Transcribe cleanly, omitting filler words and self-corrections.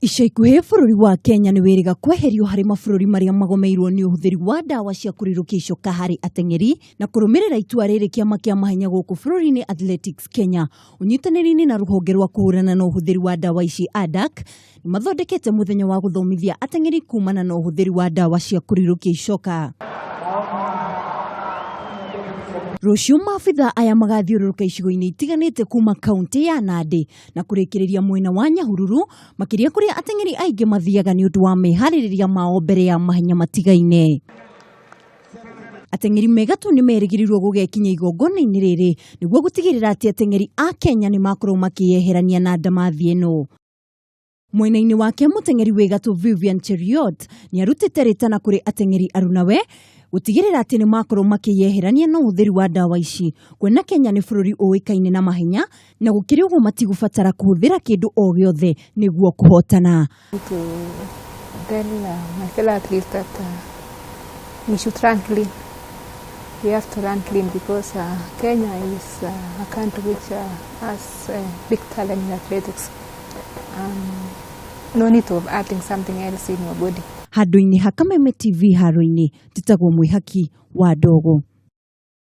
Ica ikuhĩ bũrũri wa Kenya nĩ wĩrĩga kweherio harĩ mabũrũri marĩa magomeirwo nĩ ũhũthĩri wa ndawa cia kũrirũkia icoka harĩ ateng'eri na kũrũmĩrĩra itua rĩrĩ kĩama kĩa mahenya gũkũ bũrũri-inĩ Athletics Kenya ũnyitanĩri-inĩ na rũhonge rwa kũhũrana na ũhũthĩri wa ndawa ici ADAK nĩ mathondekete mũthenya wa gũthomithia ateng'eri kumana na ũhũthĩri wa ndawa cia kũrirũkia icoka. Rũciũ maabitha aya magathiũrũrũka icigo-inĩ itiganĩte kuma kaunti ya Nandi na kũrĩkĩrĩria mwena wa Nyahururu, makĩria kũrĩa ateng'eri aingĩ mathiaga nĩ ũndũ wa meharĩrĩria mao mbere ya mahenya matigaine. Ateng'eri me gatũ nĩ merĩgĩrĩirwo gũgekinya igongona-inĩ rĩrĩ nĩguo gũtigĩrĩra atĩ ateng'eri a Kenya nĩ makorwo makĩyeherania na ndamathi ĩno. Mwena-inĩ wake mũteng'eri wĩ gatũ Vivian Cheruiyot nĩ arutĩte rĩtana kũrĩ ateng'eri arunawe gũtigĩrĩra atĩ nĩ makorwo makĩyeherania na ũhũthĩri wa ndawa ici kuona Kenya nĩ bũrũri ũĩkaine na mahenya na gũkĩrĩ ũguo matigũbatara kũhũthĩra kĩndũ o gĩothe nĩguo kũhotana. To tell my fellow athletes that we should run clean. We have to run clean because Kenya is a country which has big talent in athletics. No need of adding something else in your body. Handũ-inĩ ha Kameme TV haro-inĩ, njĩtagwo Mwĩhaki wa Ndogo.